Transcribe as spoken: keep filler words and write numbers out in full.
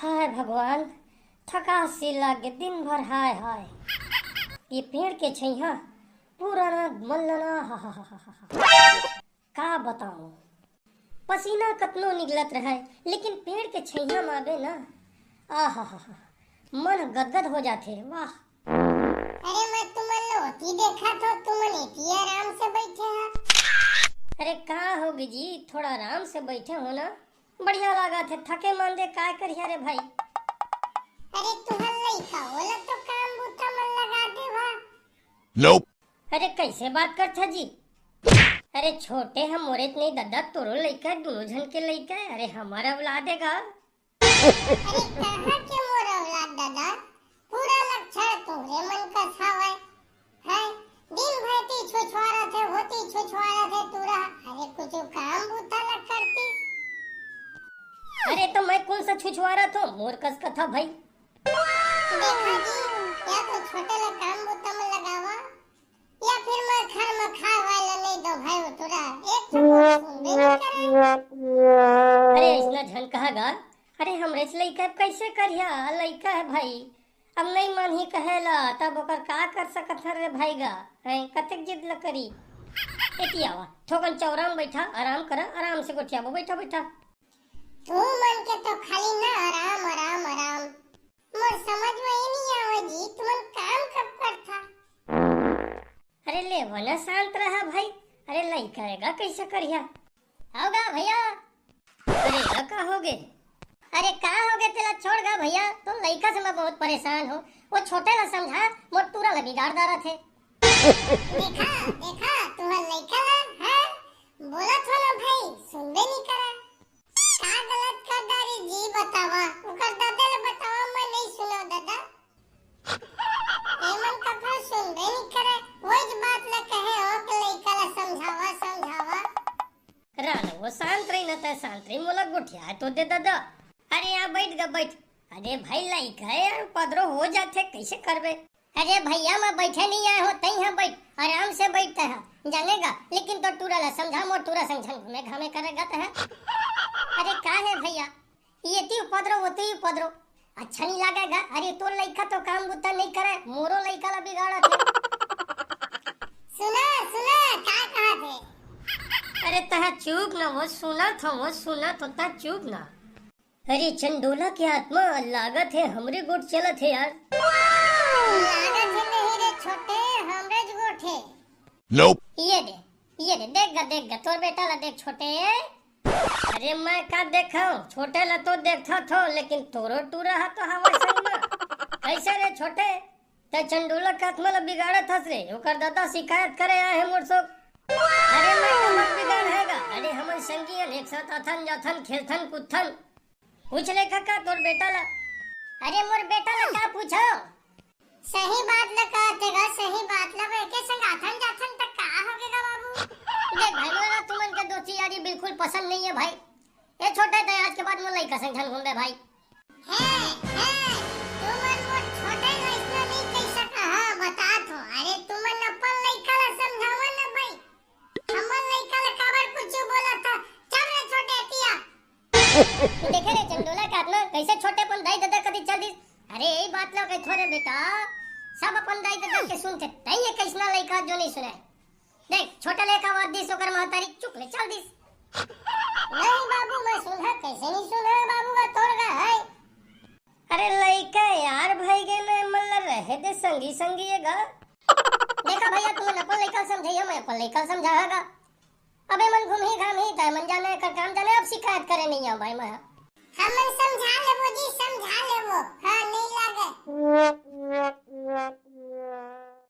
हाय भगवान, थकासी लागे दिन भर, हाय हाय। ये पेड़ के छैया पूरा ना मन लना, हा हा हा हा। का बताऊं, पसीना कतनो निकलत रहे, लेकिन पेड़ के छैया माबे ना, आ हा हा हा, मन गदगद हो जाथे। वाह। अरे, मैं तुमन ला ओती देखत हो, तुमन एती आराम से बैठे हा। अरे का होगे जी, थोड़ा आराम से बैठे हो ना, बढ़िया लागत हे। थके मांदे काय करिहा रे भाई। अरे तुहर लइका, ओला तो काम बूता मन लगा दे भा। Nope। अरे कैसे बात करथा जी? अरे छोटे हम मोरे त नहीं ददा, तोरो लइका, दोनों झन के लइका। अरे हमर औलाद हे गा। अरे कहाँ के मोर औलाद ददा? पूरा लक्षण तोरे मन कस हवय। हैं? दिन भर ती छुछुआरत हे, होती छुछुआरत हे टूरा। अरे कुछ काम बूता न करती। अरे तो मैं कौन सा छुछुआरत हो, मोर कस कथा भाई। देखा जी, या तो छोटे ला काम बूता में लगावा, या फिर मैं घर में खाए वाले नहीं दो भाई टूरा। एक तो सुनबे नहीं करे। अरे ऐसना झन कहा गा। अरे हमरे से लइका अब कैसे करिया, लइका हे भाई। अब नहीं मानही कहेला, तब ओकर का कर सकत हन रे भाई गा? हैं, कतेक जिद ल करी। एती आवा, थोकन चौरा म बैठा, आराम करा, आराम से गोठियाबो, बैठा, बैठा। तू मन के तो खाली ना आराम, आराम, आराम। मोर समझ में ये नहीं आवे जी, तुमन काम कब करथा? अरे ले, वो ना शांत रहा भाई। अरे लइका हे गा, कैसे करिया? आओ गा भैया। अरे, एला का होगे? अरे, का होगे तेला छोड़ गा भैया, तो लइका से मैं बहुत परेशान हूँ। वो छोटे ला समझा, मोर टूरा ला बिगाड़ डारत हे। देखा, देखा, तुहर लइका ला, हैं? बोलत हो ना भाई, सुनबे नहीं करा। का गलत कर डारी जी बतावा, ओकर ददा ला बतावा, मैं नहीं सुनो ददा। एमन कखरो सुनबे नहीं करे, वही बात ला कहे हो कि लइका ला समझावा, समझावा। रानो, वो शांत रही ना, तै शांत रही, मोला गोठिया तो दे ददा। अरे यहाँ बैठ गा, बैठ। अरे भाई, लइका हे यार, उपद्रव हो जाथे, कैसे करबे? अरे भैया, मैं बैठे नहीं आए हो, तई यहाँ बैठ, आराम से बैठ तै हा, जाने गा, लेकिन तो टूरा ला समझा, मोर टूरा संग झन घूमे घामे करे गा तै हा। अरे का हे भैया, ये ती उपद्रव, वो ती उपद्रव, अच्छा नहीं लागेगा। अरे तोर लइका तो काम बुता नहीं करे, मोरो लइका ला बिगाड़त हे। सुना, सुना, का कहत हे? अरे तै हा चुप ना, वो सुनत हो, वो सुनत हो, तै चुप ना। अरे चंडोला के आत्मा, लागत हे हमरे गोठ चलत हे यार। लागत हे नहीं रे छोटे, हमरे ज गोठ हे। Nope। ये दे, ये दे, देख गा, देख गा, तोर बेटा ला देख छोटे। अरे मैं का देखा हूँ, छोटे ला तो देखत हो, लेकिन तोरो टूरा हा तो हवा संग में। कैसे रे छोटे, तै चंडोला के आत्मा ला बिगाड़त हस रे, ओकर ददा शिकायत करे आए हे मोर सोक। अरे मैं कमर बिगाड़ हे गा, अरे हमन संगी हन, एक साथ आथन जाथन, खेलथन कूदथन। पूछ ले कका तोर बेटा ला। अरे मोर बेटा ला का पूछो? सही बात ला कहत हे गा, सही बात ला, एके संग आथन जाथन त का होगे गा बाबू? देख भाई, मोला तुमन के दोस्ती यारी बिल्कुल पसंद नहीं हे भाई। ए छोटे, तै आज के बाद मोर लइका संग झन घूमबे भाई। हे, हे, तुमन मोर छोटे ला अइसना नहीं कहि सका, हाँ, बतात हो। अरे तुमन अपन लइका ला समझावा ना भाई। हमर लइका ला काबर कुछु बोलत हा? चल रे छोटे, एती आ। तू देखे रे चंडोला के आत्मा, कैसे छोटे अपन दाई ददा कती चल दिस। अरे यही बात ला कहिथों रे बेटा, सब अपन दाई ददा के सुनथे, तई ये कैसना लइका जो नहीं सुने। देख, छोटे ला एक आवाज दिस, ओकर महतारी चुप ले चल दिस। नहीं बाबू, मैं सुनहा, कैसे नहीं सुनहा बाबू, मैं तोर गा है। अरे लइका यार, भाई गे, मैं मन ला रहे दे संगी संगी ये गा। देखा भैया, तुमन अपन लइका समझाइयो, मैं अपन लइका समझाहा गा। अबे मन घूमही घामही, तय मन जाने कर काम जाने, अब शिकायत करे नहीं आओ भाई मैं। हमन समझा ले